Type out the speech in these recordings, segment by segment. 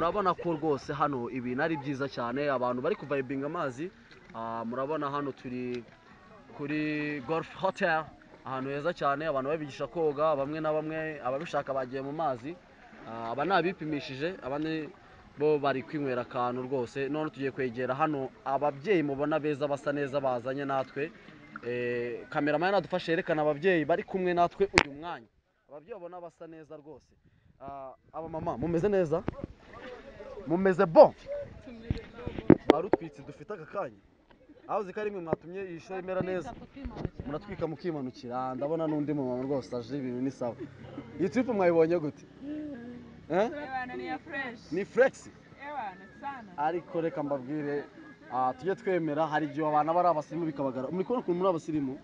Murabona ko rwose hano ibintu ari byiza cyane, abantu bari kuvibinga amazi. Murabona hano turi kuri Golf Hotel, ahantu heza cyane, abantu babigisha koga, bamwe na bamwe ababishaka bagiye mu mazi. Aba ni abipimishije, abandi bo bari kwinywera akantu rwose. None tugiye kwegera hano ababyeyi mubona beza, basa neza, bazanye natwe. Cameraman nadufashe yerekana ababyeyi bari kumwe natwe uyu mwanya, ababyeyi babona basa neza rwose. Abamama mumeze neza, mumeze bon, barutwitse dufite aka kanya aho uzi ko ari mwe mwatumye iyi show imera neza, muratwika mukimanukira. Ndabona n'undi mumama rwose aje, ibintu ni sawa. Iyi trip mwayibonye gute? Eh? Ewana, ni ya fresh. Ni flex. Ewana sana. Ariko reka mbabwire, tujye twemera, hari igihe abantu aba ari abasirimu bikabagara. Muri kubona ukuntu muri abasirimu?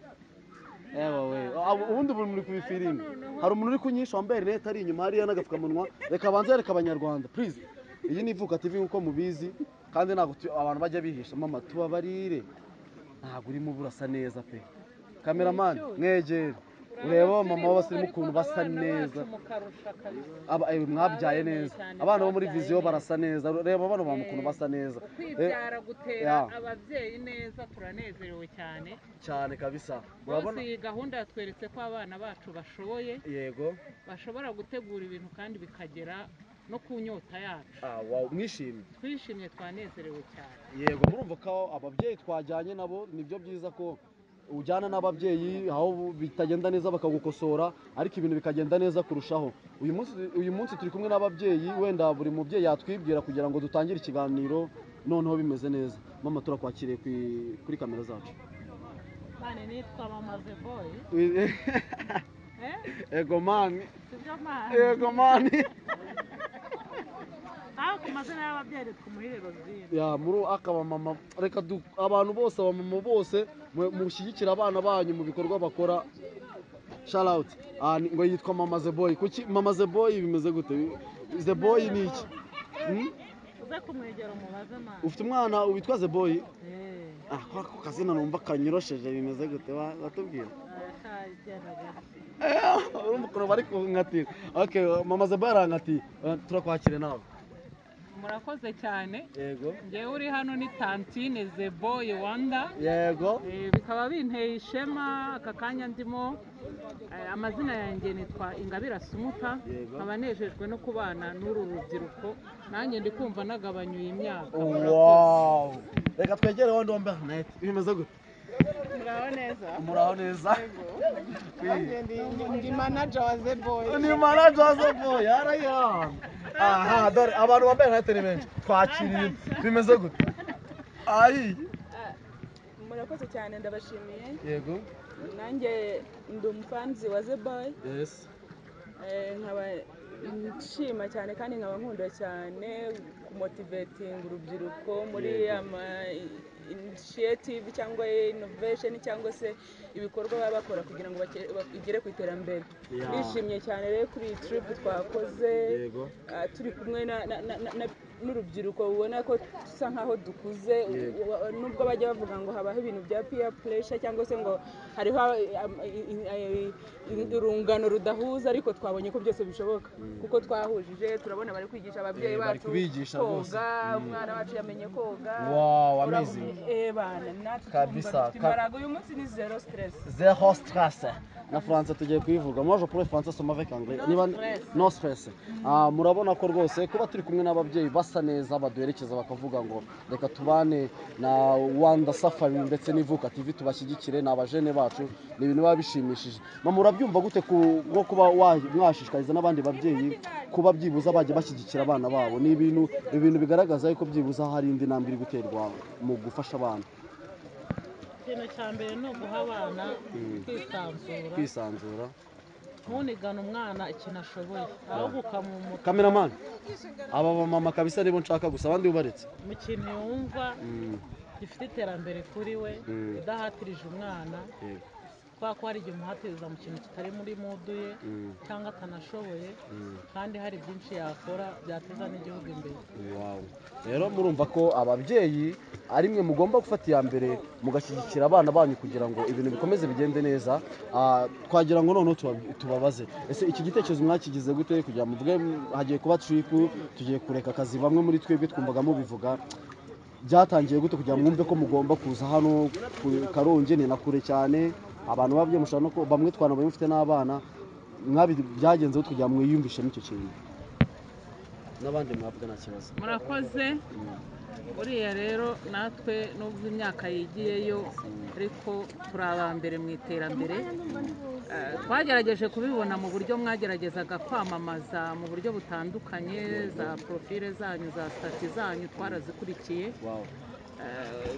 Ewa we, ubundi buri muri kubifiringa. Hari umuntu uri kunyisha wambaye rinete ari inyuma hariya n'agapfukamunwa, reka abanze yereka Abanyarwanda, please. Iyi ni Ivuka TV nk'uko mubizi, kandi ntabwo abantu bajya bihisha. Mama, tubabarire, ntabwo urimo burasa neza pe. Cameraman, mwegere urebe mama w'abasirimu ukuntu basa neza. Aba mwabyaye neza, abana bo muri Vision barasa neza. Reba bano mama ukuntu basa neza. Kwibyara gutera ababyeyi neza, turanezerewe cyane. Cyane kabisa. Rwose. Urabona Iyi gahunda yatweretse ko abana bacu bashoboye, bashobora gutegura ibintu kandi bikagera no ku nyota yacu. Ah, wow, mwishimye? Twishimye, twanezerewe cyane. Yego, murumva ko ababyeyi twajyanye nabo, nibyo byiza ko ujyana n'ababyeyi, aho bitagenda neza bakagukosora, ariko ibintu bikagenda neza kurushaho. Uyu munsi turi kumwe n'ababyeyi, wenda buri mubyeyi yatwibwira kugira ngo dutangire ikiganiro noneho bimeze neza. Mama, turakwakiriye kuri kamera zacu. Mane, nitwa Mama The Boy. Eh? Ego mani. Sibyo mani? Ego mani. Aho ku mazina y'ababyeyi nitwa Umuhire Rosine. Ya, muri akaba mama, reka abantu bose, abamama bose mushyigikire abana banyu mu bikorwa bakora. Shout out. Ngo yitwa Mama The Boy. Kuki Mama The Boy? Bimeze gute? The Boy ni iki? Hmm? Uze kumwegera umubaze mani. Ufite umwana witwa The Boy? Eh. Ah, ko ako kazina numva kanyorosheje, bimeze gute? Watubwira. Aracagenda gake. Urumva ukuntu bari kunkatira. Okay, Mama The Boy arankatiye. Turakwakire nawe. Murakoze cyane. Yego. Ngewe uri hano ni Tantine The Boy Wanda. Bikaba binteye ishema aka kanya ndimo. Amazina yanjye nitwa Ingabire Asumuta. Nkaba nejejwe no kubana n'uru rubyiruko, nanjye ndi kumva nagabanyuye imyaka. Wow, reka twegere wandi wambaye rinete. Bimeze gute? Muraho neza. Muraho neza. Nanjye ndi manager wa The Boy. Ni manager wa The Boy araya. Aha dore abantu bambaye rinete ni benshi twakiriye. Bimeze gute? Ayi. Murakoze cyane, ndabashimiye. Nanjye ndi umufanzi wa The Boy. Nkaba nshima cyane kandi nkaba nkunda cyane kumotivatinga urubyiruko muri ama initiative cyangwa innovation cyangwa se ibikorwa baba bakora kugira ngo bagere ku iterambere. Nishimye cyane rero kuri iyi trip twakoze. Turi kumwe n'urubyiruko, ubona ko dusa nkaho dukuze. Nubwo bajya bavuga ngo habaho ibintu bya peer pressure cyangwa se ngo hariho urungano rudahuza, ariko twabonye ko byose bishoboka kuko twahujije, turabona bari kwigisha ababyeyi Bari bacu kubigisha rwose. koga. Umwana wacu yamenye koga. Wow, amazing. Bana, natwe Kabisa, twumva dufite imbaraga. Uyu munsi ni zero stress. Zero stress. Na français tugiye kuyivuga. Moi, je pourrais français seulement avec anglais. No Niba stress. No stress. Ah, murabona ko rwose kuba turi kumwe n'ababyeyi basa neza, baduherekeza bakavuga ngo reka tubane na Wanda Safari ndetse n'Ivuka TV, tubashyigikire, ni abajene bacu, ni ibintu biba bishimishije. Mama, urabyumva gute nko kuba mwashishikariza n'abandi babyeyi kuba byibuza bajya bashyigikira abana babo? Ni ibintu bigaragaza yuko byibuza hari indi ntambwe iri guterwa mu gufasha abana. Ikintu cya mbere ni uguha abana kwisanzura. Kwisanzura. Ntunigane umwana ikintu ashoboye, ahubwo ukamumuta Cameraman, aba bamama kabisa nibo nshaka gusa, abandi ubaretse. Mu kintu yumva gifite iterambere kuri we, udahatirije umwana. Kubera ko hari igihe umuhatiriza mu kintu kitari muri mood ye cyangwa atanashoboye, kandi hari byinshi yakora byateza n'igihugu imbere. Wow. Rero murumva ko ababyeyi ari mwe mugomba gufata iya mbere mugashyigikira abana banyu kugira ngo ibintu bikomeze bigende neza. Twagira ngo noneho tubabaze, ese iki gitekerezo mwakigize gute kugira ngo muvuge hagiye kuba trip, tugiye kureka akazi? Bamwe muri twebwe twumvaga mubivuga, byatangiye gute kugira ngo mwumve ko mugomba kuza hano ku Karongi? Ni na kure cyane, abantu babye mushobora no bamwe twanabonye mufite n'abana, mwabi byagenze gute kugira ngo mwiyumvishemo icyo kintu? N'abandi mwavuga nta kibazo. Murakoze. Buriya rero natwe nubwo imyaka yigiyeyo, ariko turi aba mbere mu iterambere. Twagerageje kubibona mu buryo mwageragezaga kwamamaza mu buryo butandukanye, za profile zanyu, za status zanyu twarazikurikiye.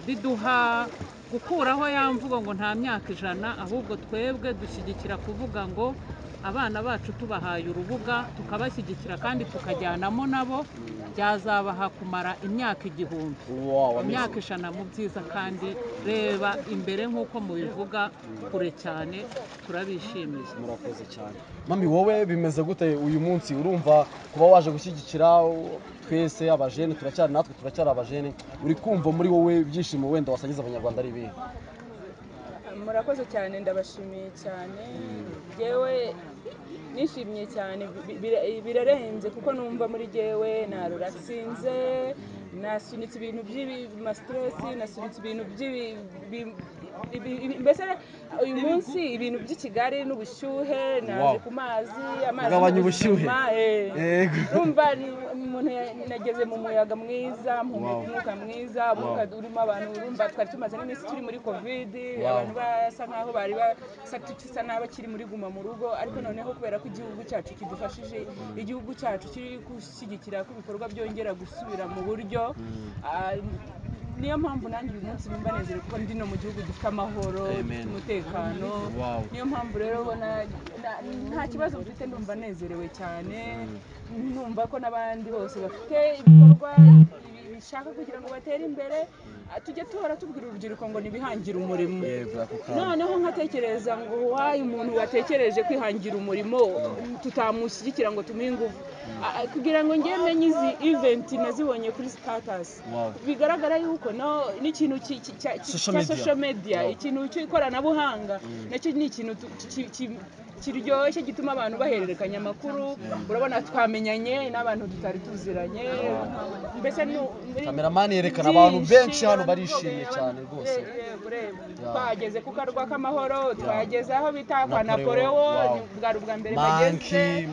Biduha gukuraho ya mvugo ngo nta myaka 100, ahubwo twebwe dushyigikira kuvuga ngo abana bacu tubahaye urubuga tukabashyigikira kandi tukajyanamo nabo, byazabaha kumara imyaka 1000. Imyaka 100 mu byiza, kandi reba imbere nk'uko mubivuga kure cyane, turabishimiye. Murakoze cyane. Mami, wowe bimeze gute uyu munsi? Urumva kuba waje gushyigikira twese abajene, turacyari natwe turacyari abajene, uri kumva muri wowe ibyishimo wenda wasangiza abanyarwanda ari ibihe? Murakoze cyane, ndabashimiye cyane. Jewe nishimye cyane, birarenze kuko numva muri jewe narurasinze, nasunitse ibintu by'ama stress, nasunitse ibintu mbese uyu munsi ibintu by'i Kigali n'ubushyuhe, naje ku mazi, amazi Kugabanya ubushyuhe. Urumva umuntu nageze mu muyaga mwiza, mpumeka umwuka mwiza, umwuka urimo abantu. Urumva twari tumaze n'iminsi turi muri covid, abantu basa nkaho bari basa n'abakiri muri guma mu rugo, ariko noneho kubera ko igihugu cyacu kidufashije, igihugu cyacu kiri gushyigikira ko ibikorwa byongera gusubira mu buryo, niyo mpamvu nanjye uyu munsi numva nezerewe kuko ndi no mu gihugu gifite amahoro, gifite umutekano. Niyo mpamvu rero ubona nta kibazo mfite, ndumva nezerewe cyane, numva ko n'abandi bose bafite ibikorwa bishaka kugira ngo batere imbere. Tujye tuhora tubwira urubyiruko ngo nibihangire umurimo. Noneho nkatekereza ngo wayi umuntu watekereje kwihangira umurimo tutamushyigikira ngo tumuhe ingufu, kugira ngo ngiye menye izi event nazibonye kuri status. Bigaragara yuko no n'ikintu cya social media, ikintu cy'ikoranabuhanga nacyo ni ikintu kiryoshye gituma abantu bahererekanya amakuru. Urabona twamenyanye n'abantu tutari tuziranye, mbese Cameraman yerekana abantu benshi hano barishimye cyane rwose. Twageze ku karwa k'amahoro, twageze aho bita kwa Napoleon, bwari ubwa mbere bageze.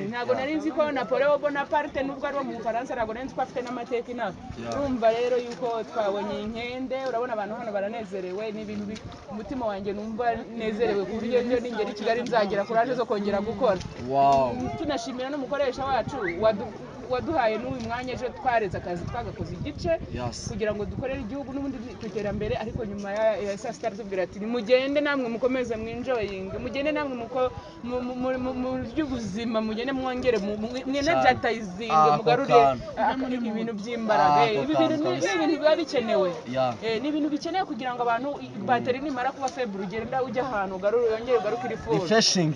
Ntabwo nari nzi ko Napoleon Bonaparte nubwo ari mu Bufaransa, ntabwo nari nzi ko afite n'amateka inaha. Urumva rero yuko twabonye inkende, urabona abantu hano baranezerewe, ni ibintu umutima wanjye numva nezerewe ku buryo ningera i Kigali nzagira kuraje zo kongera gukora. Tunashimira n'umukoresha wacu waduhaye n'uyu mwanya ejo twareze akazi twagakoze igice kugira ngo dukorere igihugu n'ubundi ku iterambere, ariko nyuma ya saa sita aratubwira ati nimugende namwe mukomeze mwinjoyinge, mugende namwe mu by'ubuzima, mugende mwongere mwenejatayizinge, mugarure ibintu by'imbaraga. Ibi bintu ni ibintu biba bikenewe, ni ibintu bikenewe kugira ngo abantu bateri nimara kuba febre ugenda ujya ahantu ugarure yongere ugaruke iri full refreshing.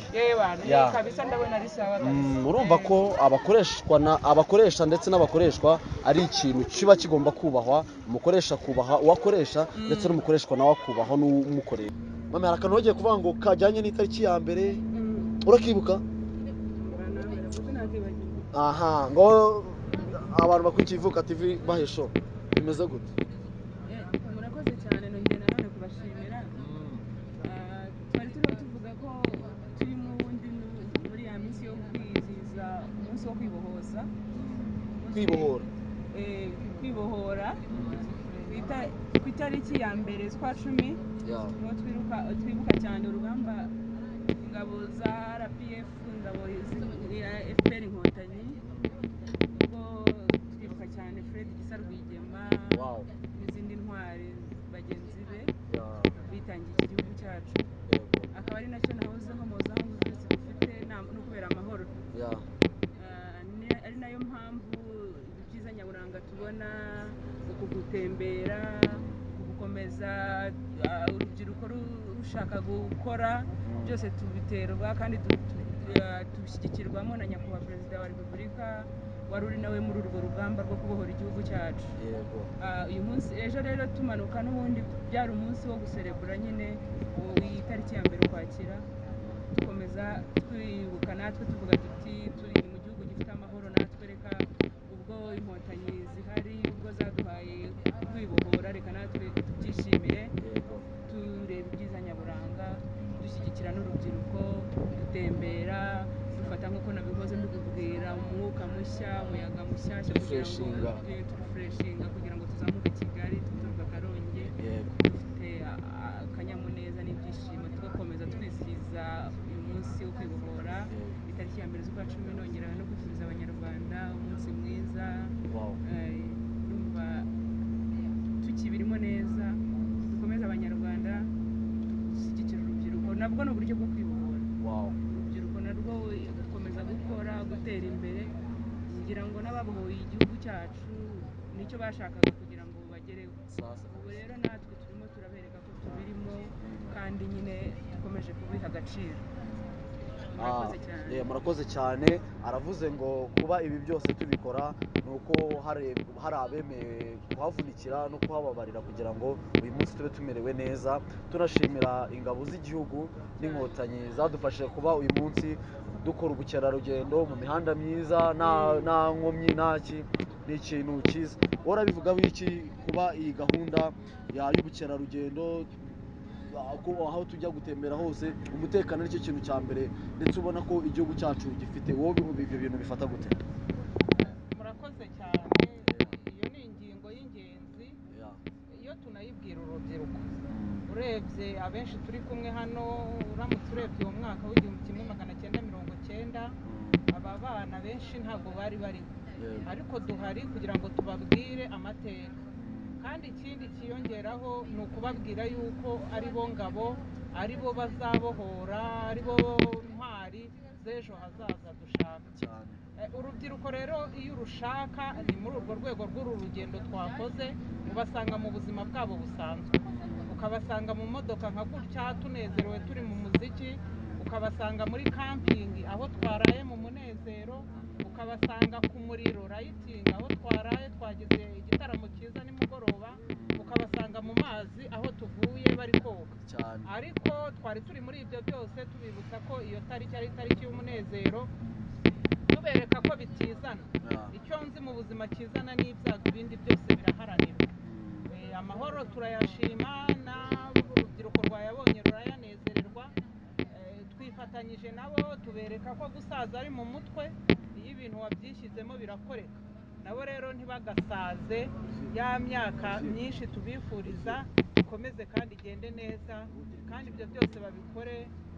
Kabisa ndabona ari sawa kabisa. Urumva ko abakoreshwa na abakoresha ndetse n'abakoreshwa ari ikintu kiba kigomba kubahwa, umukoresha kubaha uwakoresha ndetse n'umukoreshwa nawe akubaha n'umukorera. Mama, hari akantu wagiye kuvuga ngo kajyanye n'itariki ya mbere, urakibuka? Aha, ngo abantu bakurikiye Ivuka TV bahesho bimeze gute? Murakoze cyane, nongeye nanone kubashimira. Twari turiho tuvuga ko turi mu wundi muri ya minsi yo kwizihiza umunsi wo kwibohoza, kwibohora ku itariki ya mbere z'ukwa 10, niho twibuka cyane urugamba ingabo za RPF, ingabo ya FPR Inkotanyi, ubwo twibuka cyane Fred Gisa Rwigema n'izindi ntwari bagenzi be bitangiye iki gihugu cyacu, akaba ari nacyo nahoze nkomozaho ngo twese dufite no kubera amahoro. Ari nayo mpamvu ibyiza nyaburanga tubona, uku gutembera, Gukomeza urubyiruko rushaka gukora byose tubiterwa kandi tubishyigikirwamo na Nyakubahwa Perezida wa Repubulika, wari uri nawe muri urwo rugamba rwo kubohora igihugu cyacu. Uyu munsi ejo rero tumanuka n'ubundi byari umunsi wo guserebura nyine iyi tariki ya 1 Ukwakira, dukomeza twibuka natwe tuvuga tuti turi mu gihugu gifite amahoro, natwe reka ubwo inkotanyi zihari, ubwo zaduhaye kwibohora, reka natwe tubyishimire, tureba ibyiza nyaburanga, dushyigikira n'urubyiruko, dutembera, dufata nk'uko nabihoze mbikubwira, umwuka mushya, umuyaga mushyashya, kugira ngo turufureshinga, kugira ngo tuzamuke Kigali duturuka Karongi dufite akanyamuneza n'ibyishimo, tugakomeza twizihiza uyu munsi wo kwibohora itariki ya 1 z'ukwa 10. Nongera no kwifuriza Abanyarwanda umunsi mwiza. Ndumva tukibirimo neza, dukomeze Abanyarwanda dushyigikira urubyiruko, nabwo ni uburyo bwo kwibohora. Urubyiruko narwo gukomeza gukora, gutera imbere, kugira ngo n'ababohoye igihugu cyacu nicyo bashakaga kugira ngo bagereho. Ubu rero natwe turimo turabereka ko tubirimo kandi nyine dukomeje kubiha agaciro. Murakoze cyane. Aravuze ngo kuba ibi byose tubikora ni uko hari abemeye kuhavunikira no kuhababarira kugira ngo uyu munsi tube tumerewe neza. Tunashimira ingabo z'igihugu n'inkotanyi zadufashije kuba uyu munsi dukora ubukerarugendo mu mihanda myiza, nta nkomyi, ntaki, ni ikintu cyiza. Urabivugaho iki kuba iyi gahunda y'ubukerarugendo, aho tujya gutembera hose umutekano aricyo kintu cya mbere, ndetse ubona ko igihugu cyacu gifite, wowe ibyo bintu bifata gute? Murakoze cyane. Iyo ni ingingo y'ingenzi iyo tunayibwira urubyiruko. Urebye abenshi turi kumwe hano, uramutse urebye uwo mwaka w'1990, aba bana benshi ntabwo bari bariho, ariko duhari kugira ngo tubabwire amateka. Kandi ikindi kiyongeraho ni ukubabwira yuko ari bo ngabo, ari bo bazabohora, ari bo ntwari z'ejo hazaza dushaka. Urubyiruko rero iyo urushaka, ni muri urwo rwego rw'uru rugendo twakoze, ubasanga mu buzima bwabo busanzwe, ukabasanga mu modoka nka gutya tunezerewe turi mu muziki, ukabasanga muri kampingi aho twaraye mu munezero, ukabasanga ku muriro rayitingi aho twaraye twagize igitaramo cyiza nimugoroba, ukabasanga mu mazi aho tuvuye bari koga. Ariko twari turi muri ibyo byose tubibutsa ko iyo tariki ari itariki y'umunezero, tubereka ko bitizana. Icyo nzi mu buzima kizana n'ibyago, ibindi byose biraharanirwa. Amahoro turayashima, n'urubyiruko rwayabonye rurayanezererwa. Twifatanyije nabo tubereka ko gusaza ari mu mutwe, iyo ibintu wabyishyizemo birakoreka. Nabo rero ntibagasaze, ya myaka myinshi tubifuriza ikomeze kandi igende neza, kandi ibyo byose babikore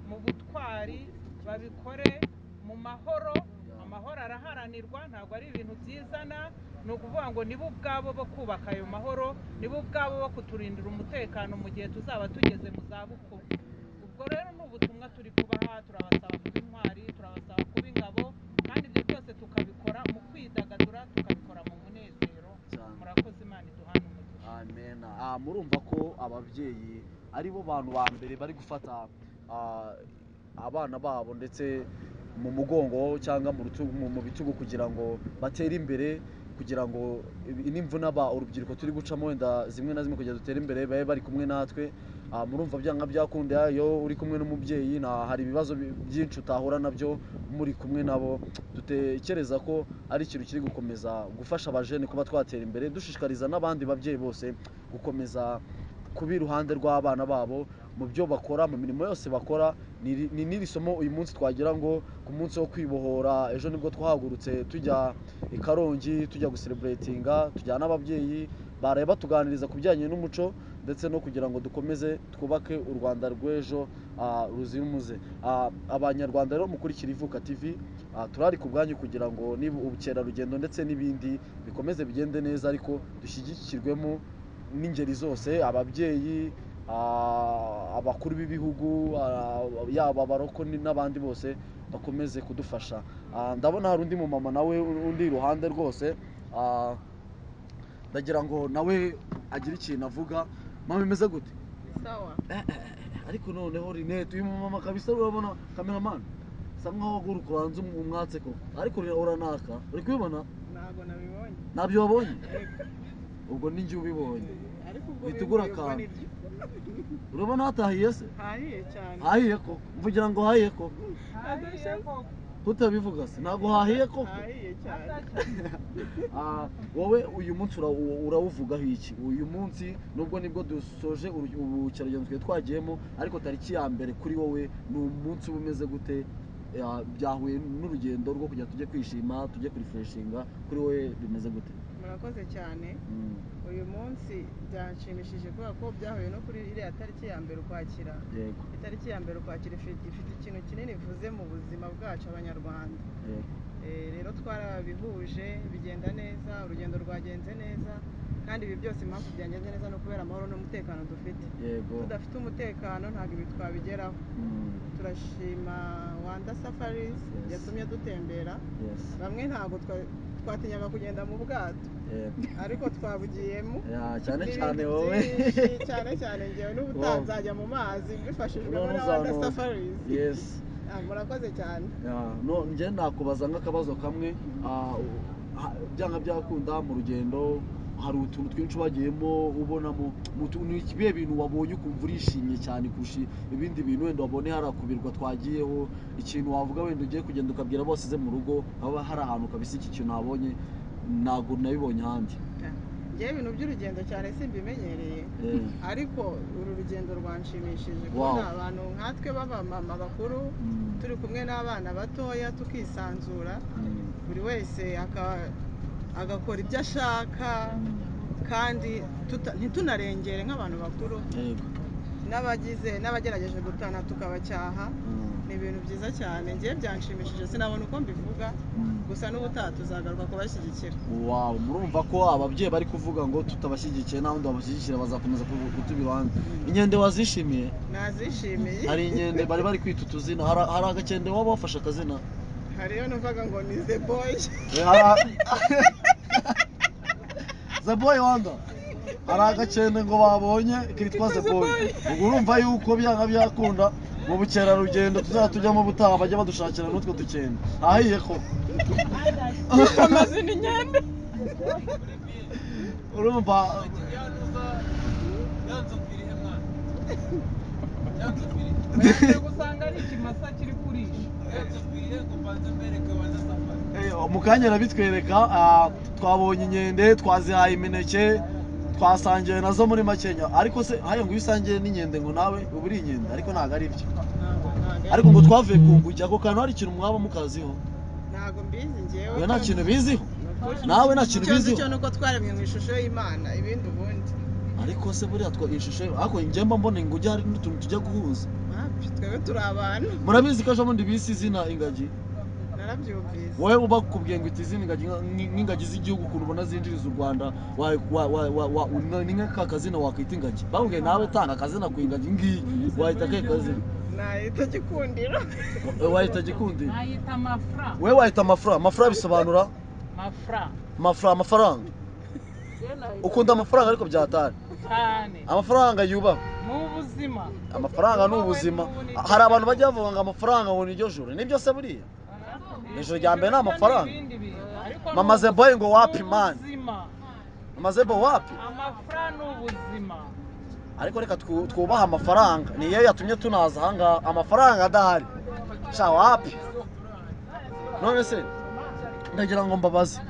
mu butwari, babikore mu mahoro. Amahoro araharanirwa, ntabwo ari ibintu byizana. Ni ukuvuga ngo nibo ubwabo bo kubaka ayo mahoro, nibo ubwabo bo kuturindira umutekano mu gihe tuzaba tugeze mu zabukuru. Ubwo rero ni ubutumwa turi kubaha, turabasaba kuba intwari, turabasaba kuba ingabo, kandi ibyo byose tukabikora mu kwidagadura, tukabikora mu munezero. Murakoze, Imana iduhane umugisha. Amen. Murumva ko ababyeyi ari bo bantu ba mbere bari gufata abana babo ndetse mu mugongo cyangwa mu bitugu kugira ngo batere imbere, kugira ngo n'imvune urubyiruko turi gucamo wenda zimwe na zimwe kugira dutere imbere babe bari kumwe natwe. Murumva byanga byakunda iyo uri kumwe n'umubyeyi, hari ibibazo byinshi utahura nabyo muri kumwe nabo. Dutekereza ko ari ikintu kiri gukomeza gufasha abajene kuba twatera imbere, dushishikariza n'abandi babyeyi bose gukomeza kuba iruhande rw'abana babo mu byo bakora, mu mirimo yose bakora. Ni n'iri somo uyu munsi twagira ngo ku munsi wo kwibohora ejo nibwo twahagurutse tujya i Karongi, tujya gusereburetinga, tujyana n'ababyeyi baraye batuganiriza ku bijyanye n'umuco ndetse no kugira ngo dukomeze twubake u Rwanda rw'ejo ruzira umuze. Abanyarwanda rero mukurikira Ivuka TV, turari ku bwanyu kugira ngo niba ubukerarugendo ndetse n'ibindi bikomeze bigende neza, ariko dushyigikirwemo n'ingeri zose, ababyeyi, abakuru b'ibihugu, yaba abaroko n'abandi bose bakomeze kudufasha. Ndabona hari undi mumama nawe undi iruhande rwose, ndagira ngo nawe agire ikintu avuga. Mama imeze gute? Sawa. Ariko noneho rinete uyu mama kabisa urabona cameraman sa nkaho aguruka ubanza umwatse ko ariko uranaka uri kubibona? Ntabwo nabibonye. Ntabyo wabonye? Ubwo ni njye ubibonye. Ariko ubwo bitugura akantu. Urabona hatahiye se? Hahiye cyane. Hahiye koko. Mvugira ngo hahiye koko. Tutabivuga se ntabwo hahiye koko. Hahiye cyane. Wowe uyu munsi urawuvugaho iki? Uyu munsi nubwo nibwo dusoje ubukerarugendo twe twagiyemo, ariko tariki ya mbere kuri wowe ni umunsi umeze gute? Byahuye n'urugendo rwo kujya tujye kwishima, tujye kurefreshinga, kuri wowe bimeze gute? Murakoze cyane. Uyu munsi byanshimishije kubera ko byahuye no kuri iriya tariki ya mbere Ukwakira. Yego. Itariki ya mbere Ukwakira ifite ikintu kinini ivuze mu buzima bwacu Abanyarwanda. Yego. Rero twarabihuje bigenda neza, urugendo rwagenze neza, kandi ibi byose impamvu byagenze neza no kubera amahoro n'umutekano dufite. Yego. Tudafite umutekano ntabwo ibi twabigeraho. Turashima Wanda Safaris yatumye dutembera. Bamwe ntabwo twatinyaga kugenda mu bwato. Ariko twabugiyemo. Cyane cyane wowe. Cyane cyane ngewe n'ubutanzajya mu mazi bifashijwemo na Wanda Safaris. Yes. Murakoze cyane. No nje nakubaza nk'akabazo kamwe, byanga byakunda mu rugendo hari utuntu twinshi bagiyemo ubonamo ibihe bintu wabonye ukumva urishimye cyane kurusha ibindi bintu wenda wabone harakubirwa twagiyeho, ikintu wavuga wenda ugiye kugenda ukabwira bose ze mu rugo haba hari ahantu kabisa iki kintu nabonye ntabwo nabibonye ahandi. Ngewe ibintu by'urugendo cyane simbimenyereye, ariko uru rugendo rwanshimishije kubona abantu nkatwe b'abamama bakuru turi kumwe n'abana batoya tukisanzura, buri wese agakora ibyo ashaka kandi ntitunarengere nk'abantu bakuru, n'abagize n'abagerageje gutana tukabacyaha. Ni ibintu byiza cyane, ngewe byanshimishije sinabona uko mbivuga, gusa n'ubutaha tuzagaruka kubashyigikira. Wow, murumva ko ababyeyi bari kuvuga ngo tutabashyigikiye nta wundi wabashyigikira, bazakomeza kutuba iruhande. Inkende wazishimiye? Nazishimiye. Hari inkende bari bari kwita utuzina, hari agakende waba wafashe akazina? Hariyo numvaga ngo ni The Boy. The Boy Wanda. Hari agakende ngo babonye kitwa The Boy. Ubwo urumva yuko byanga byakunda mu bukerarugendo tuzajya tujyamo ubutaha bajya badushakira n'utwo dukende. Hahiye ko amazina inkende. Urumva gusanga ari ikimasa kiri kurisha. Mu kanya arabitwereka. Twabonye inkende, twazihaye imineke, twasangiye nazo muri makenya. Ariko se haye ngo usangiye n'inkende ngo nawe uba uri inkende, ariko ntabwo ari byo. Ariko ngo twavuye ku nguge, ako kantu hari ikintu mwaba mukaziho? Ntabwo mbizi ngewe. We nta kintu biziho? Nawe nta kintu biziho? Icyo nuko twaremwe mu ishusho y'Imana, ibindi ubundi. Ariko se buriya twa ishusho, ariko njye mba mbona inguge hari n'utuntu tujya guhuza. Twebwe turi abantu. Murabizi ko ejo bundi bise izina ingagi? Narabyumvise. Wowe ubakubwiye ngo izina ingagi nk'ingagi z'igihugu ukuntu ubona zinjiriza u Rwanda, ni nk'aka kazina wakwita ingagi? Bakubwiye nawe tanga akazina ku ingagi ngiyi, wahita akahe kazina? Nahita Gikundiro. Wahita Gikundiro? Nahita Mafra. Wowe wahita Mafra. Mafra bisobanura? Mafra. Mafra, amafaranga. Ukunda amafaranga ariko byatari. Cyane. Amafaranga yubahwe. N'ubuzima. Amafaranga ni ubuzima. Hari abantu bajya bavuga ngo amafaranga ngo niryo joro. Nibyo se buriya? Ijoro rya mbere ni amafaranga. Mama The Boy ngo wapi man? Mama The Boy wapi? Amafaranga ni ubuzima. Ariko reka twubaha amafaranga. Niyo yatumye tunaza aha ngaha, amafaranga adahari. Sha wapi? None se ndagira ngo mbabaze.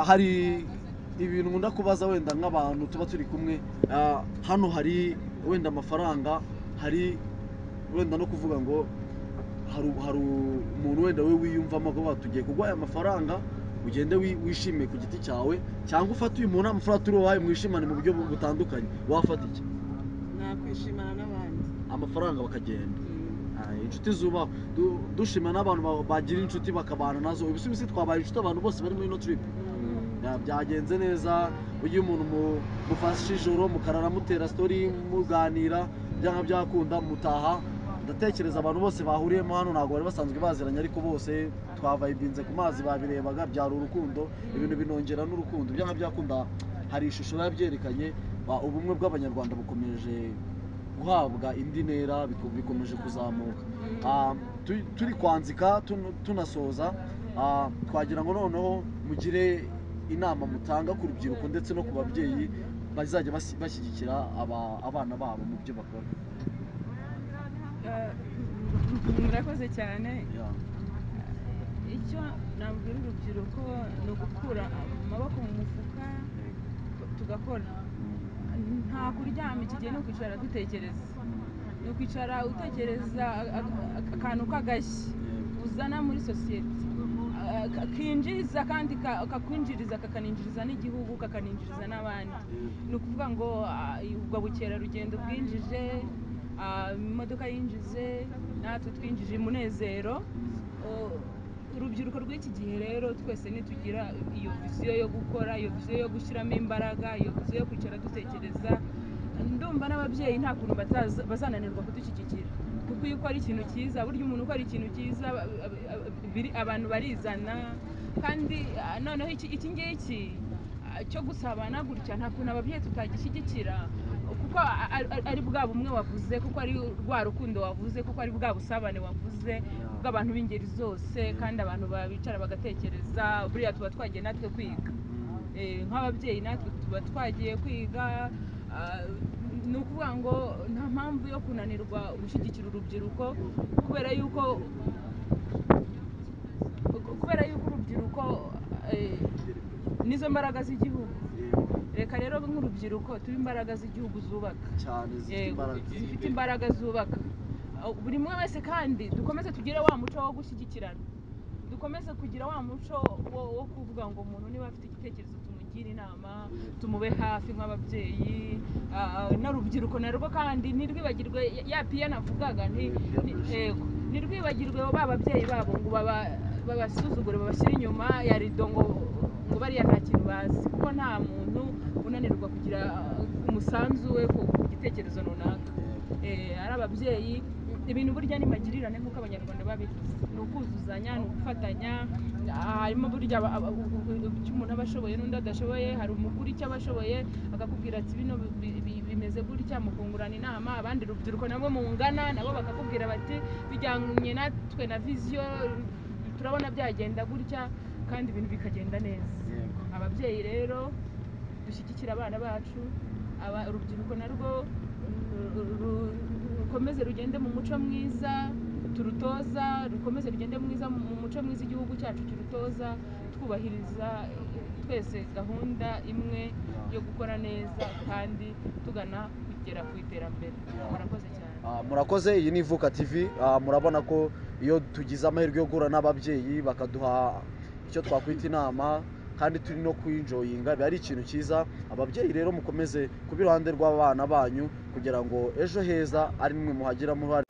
Hari ibintu nkunda kubaza wenda nk'abantu tuba turi kumwe, hano hari wenda amafaranga, hari wenda no kuvuga ngo hari umuntu wenda we wiyumvamo ko tugiye kuguha aya mafaranga ugende wishime ku giti cyawe, cyangwa ufate uyu muntu amafaranga turi uwawe mwishimane mu buryo butandukanye, wafata iki? Nakwishimana n'abandi. Amafaranga bakagenda. Inshuti zubaho, dushima n'abantu bagira inshuti bakabana nazo. Ibisubizo twabaye inshuti abantu bose bari muri ino trip. Byagenze neza. Uyu umuntu mufashe ijoro mukarara mutera story muganira, byanga byakunda mutaha. Ndatekereza abantu bose bahuriyemo hano ntabwo bari basanzwe baziranye, ariko bose twavayibinze ku mazi babirebaga, byari urukundo, ibintu binongera n'urukundo. Byanga byakunda hari ishusho babyerekanye, Ubumwe bw'Abanyarwanda bukomeje guhabwa indi ntera, bikomeje kuzamuka. Turi kwanzika tunasoza, twagira ngo noneho mugire inama mutanga ku rubyiruko ndetse no ku babyeyi bazajya bashyigikira abana babo mu byo bakora. Murakoze cyane. Icyo nabwira urubyiruko ni ugukura amaboko mu mufuka tugakora. Nta kuryama iki gihe, ni ukwicara dutekereza, ni ukwicara utekereza akantu k'agashyi uzana muri sosiyete kinjiza kandi kakwinjiriza, kakaninjiriza n'igihugu, kakaninjiriza n'abandi. Ni ukuvuga ngo ubwo bukerarugendo bwinjije, imodoka yinjize, natwe twinjije umunezero. Urubyiruko rw'iki gihe rero twese nitugira iyo viziyo yo gukora, iyo viziyo yo gushyiramo imbaraga, iyo viziyo yo kwicara dutekereza, ndumva n'ababyeyi nta kuntu bazananirwa kudushyigikira. Kuko iyo ukora ikintu cyiza, burya umuntu ukora ikintu cyiza abantu barizana. Kandi noneho iki ngiki cyo gusabana gutya nta kuntu ababyeyi tutagishyigikira, kuko ari bwa bumwe wavuze, kuko ari rwa rukundo wavuze, kuko ari bwa busabane wavuze bw'abantu b'ingeri zose. Kandi abantu babicara bagatekereza, buriya tuba twagiye natwe kwiga nk'ababyeyi, natwe tuba twagiye kwiga. Ni ukuvuga ngo nta mpamvu yo kunanirwa gushyigikira urubyiruko, kubera yuko urubyiruko nizo mbaraga z'igihugu. Reka rero nk'urubyiruko tube imbaraga z'igihugu zubaka cyane, zifite imbaraga zubaka buri umwe wese. Kandi dukomeze tugire wa muco wo gushyigikirana, dukomeze kugira wa muco wo kuvuga ngo umuntu niba afite igitekerezo tumugire inama, tumube hafi nk'ababyeyi. N'urubyiruko narwo kandi ntirwibagirwe ya piya navugaga, ntirwibagirwe ba babyeyi babo ngo babasuzugure, babashyire inyuma ya rido ngo bariya nta kintu bazi, kuko nta muntu unanirwa kugira umusanzu we ku gitekerezo runaka. Ari ababyeyi, ibintu burya ni magirirane nk'uko Abanyarwanda babivuze, ni ukuzuzanya, ni ugufatanya. Harimo burya icyo umuntu aba ashoboye n'undi adashoboye, hari umukuru icyo aba ashoboye akakubwira ati bino bimeze gutya, mukungurana inama. Abandi rubyiruko nabo mungana nabo bakakubwira bati bijyanye natwe na viziyo turabona byagenda gutya, kandi ibintu bikagenda neza. Ababyeyi rero dushyigikira abana bacu, urubyiruko narwo rukomeze rugende mu muco mwiza turutoza, rukomeze rugende mwiza mu muco mwiza igihugu cyacu kirutoza, twubahiriza twese gahunda imwe yo gukora neza kandi tugana kugera ku iterambere. Murakoze cyane. Murakoze. Iyi ni Ivuka TV. Murabona ko iyo tugize amahirwe yo guhura n'ababyeyi bakaduha icyo twakwita inama kandi turi no kwinjoyinga, biba ari ikintu cyiza. Ababyeyi rero mukomeze kuba iruhande rw'abana banyu kugira ngo ejo heza ari mwe muhagiramo uruhare.